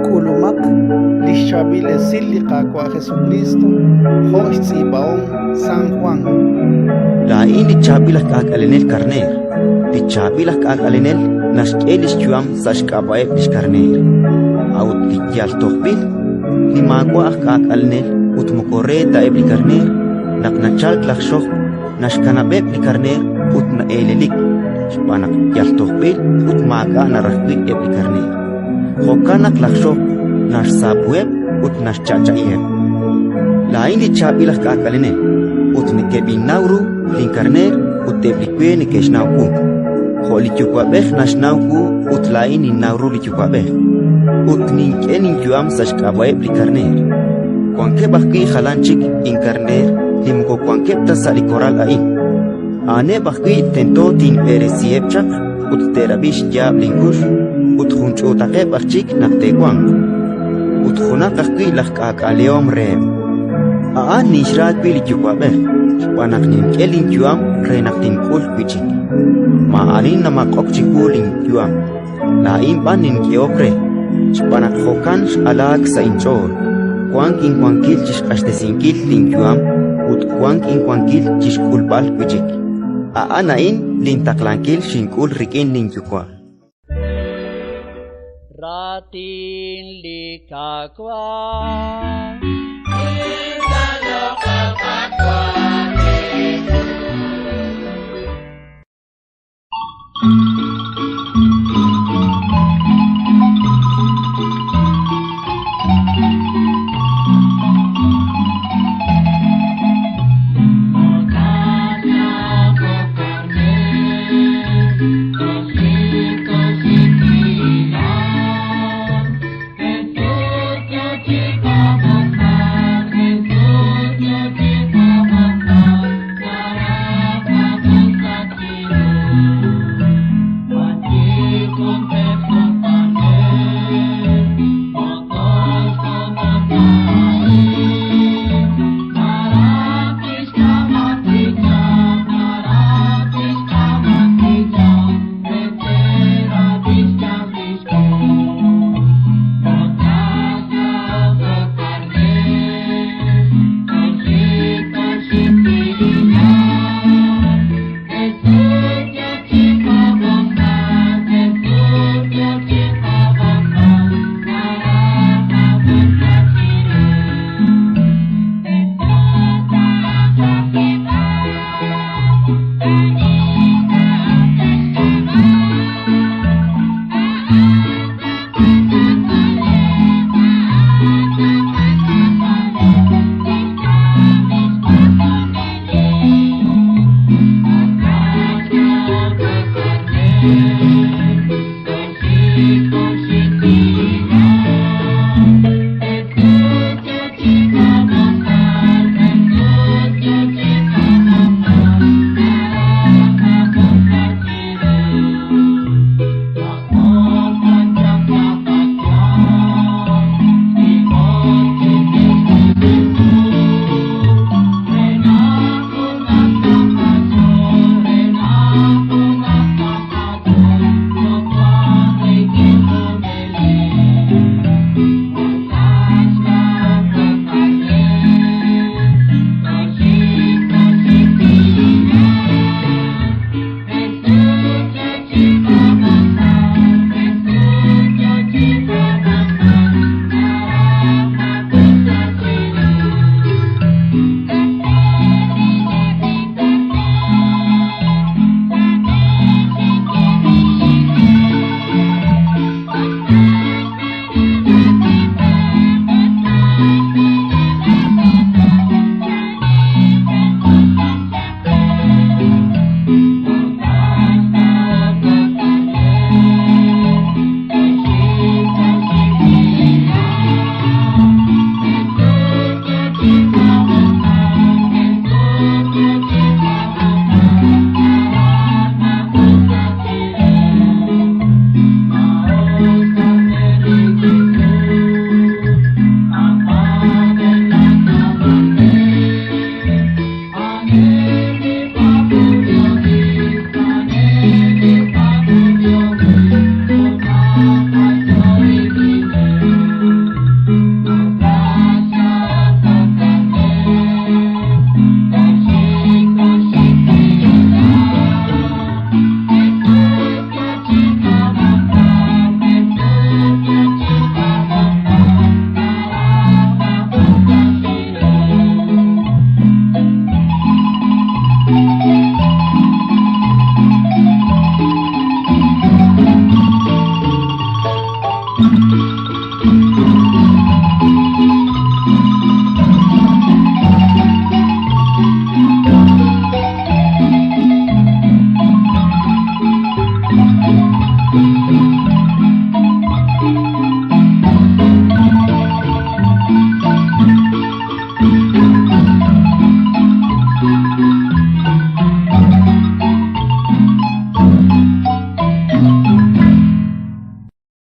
K'ulumaq li xChaab'il Esil li Qaawa' Jesukriist jo' xtz'iib'ahom San Jwan. Laa'in li chaab'il aj k'aak'alenel karneer. Li chaab'il aj k'aak'alenel naxk'e li xyu'am sa' xk'ab'a'eb' li xkarneer. A'ut li yal tojb'il, li maawa' aj k'aak'alenel ut moko re ta eb' li karneer, naq nachalk laj xojb', naxkanab'eb' li karneer ut na'elelik, xb'aan naq yal tojb'il ut maak'a' naraj wi' eb' li karneer. Jo'kan naq laj xojb' naxsaapuheb' ut naxcha'cha'iheb'. Laa'in li chaab'il aj k'aak'alenel, ut nekeb'innaw ru linkarneer ut eb' li we neke'xnaw wu, jo' li Yuwa'b'ej naxnaw wu ut laa'in ninnaw ru li Yuwa'b'ej, ut nink'e linyu'am sa' xk'ab'a'eb' li karneer. Wankeb' ajwi' jalan chik inkarneer li moko wankeb' ta sa' li koral a'in. A'aneb' ajwi' tento tinb'eresiheb' chaq ut te'rab'i xyaab' linkux, ut jun ch'uutaqeb' aj chik naq te'wanq, ut junaq ajwi' laj k'aak'alehom reheb'. A'an ninxra wi' li Yuwa'b'ej, xb'aan naq nink'e linyu'am re naq tink'ul wi' chik. Maa'ani namaq'ok chiwu linyu'am, laa'in b'an nink'ehok re, xb'aan naq jo'kan x'alaak sa' inch'ool. Wank inwankil chi xq'axtesinkil linyu'am ut wank inwankil chi xk'ulb'al wi' chik. A'an a'in lintaqlankil xink'ul rik'in linYuwa'. Raatin li Qaawa'.